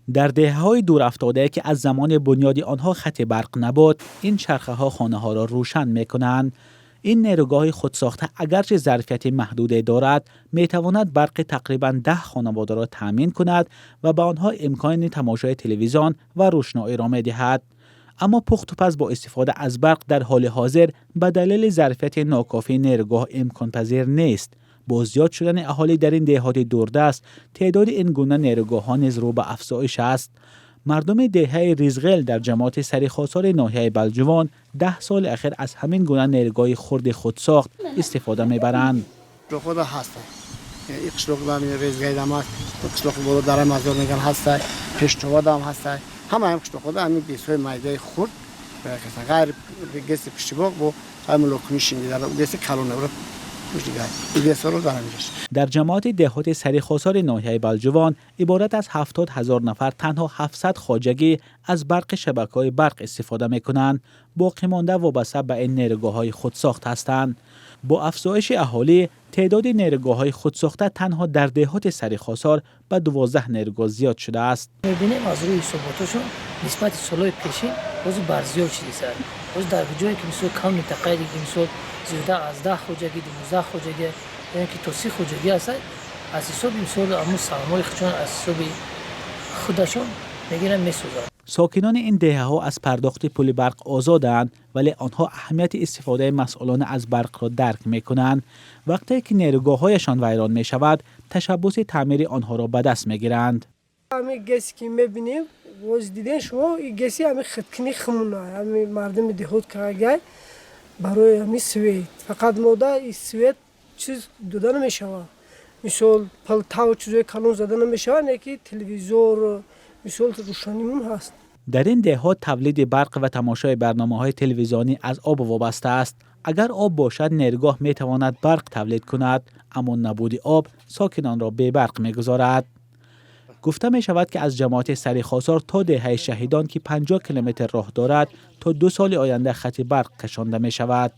Дар деҳаҳои дурафтодае, ки аз замони бунёди онҳо хати барқ набуд, ин чархаҳо хонаҳоро рӯшан мекунанд. Ин нерӯгоҳи худсохта агарчи зарфияти маҳдуде дорад, метавонад барқи тақрибан 10 хонаводаро таъмин кунад ва ба онҳо имкони тамошои телевизион ва рӯшноиро медиҳад. Аммо пухтупаз бо истифода аз барқ дар ҳоли ҳозир ба далели зарфияти нокофии нерӯгоҳ имконпазир нест. Бо зиёд шудани аҳолӣ дар ин деҳоти дурдаст, теъдоди ин гуна нерӯгоҳҳо низ рӯ ба афзоиш аст. Мардуми деҳаи Ризғел дар ҷамоати Сарихосори ноҳияи Балҷувон 10 соли ахир аз ҳамин гуна нерӯгоҳи хурди худсохт истифода мебаранд. Қишлоқҳода ҳастанд. Ин қишлоқ Резгайдам аст, қишлоқи боло Дара Мазор меган ҳаста, Пештовадам ҳаста. Ҳама ҳам қишлоқҳода ҳамин ГЭСҳои майдаи хурд, ғайр ГЭСи Пуштибоғ бо ҳамин локунӣ шинди ГЭСи калона. Дар ҷамоати деҳоти Сарихосори ноҳияи Балҷувон иборат аз 70 000 нафар танҳо 700 хоҷагӣ аз барқи шабакаҳои барқ истифода мекунанд. Боқимонда вобаста ба ин нерӯгоҳҳои худсохт ҳастанд. Бо афзоиши аҳолӣ теъдоди нерӯгоҳҳои худсохта танҳо дар деҳоти Сарихосор ба 12 нерӯгоҳ зиёд шудааст. Мебинем, аз рӯи ҳисоботашон нисбати солҳои пешин ҳозир барзиёд шудааст. Ҳозир дар ҷое ки, мисол, кам минтақае ки, мисол, зиёда аз 10 хоҷагӣ, 12 хоҷагӣ ё ки то 30 хоҷагӣ ҳастад, аз ҳисоби, мисол, ҳамун саҳмҳои худшон, аз ҳисоби худашон мегиранд, месозанд. Сокинони ин деҳаҳо аз пардохти пули барқ озоданд, вале онҳо аҳамияти истифодаи масъулона аз барқро дарк мекунанд. Вақте ки нерӯгоҳҳояшон вайрон мешавад, ташаббуси таъмири онҳоро ба даст мегиранд. Ҳамин ГЭСе ки мебинем, боз дидем шумо, и ГЭСи ҳамин хиткини хумуна, ҳамин мардуми деҳот кагай барои ҳамин свет. Фақат мода и свет чиз дода намешавад, мисол, плитаву чизои калон зада намешавад, не ки телевизор, мисол, рӯшанимон ҳаст. Дар ин деҳот тавлиди барқ ва тамошои барномаҳои телевизионӣ аз об вобаста аст. Агар об бошад, нерӯгоҳ метавонад барқ тавлид кунад, аммо набуди об сокинонро бебарқ мегузорад. Гуфта мешавад, ки аз ҷамоати Сарихосор то деҳаи Шаҳидон, ки 50 километр роҳ дорад, то 2 соли оянда хати барқ кашонда мешавад.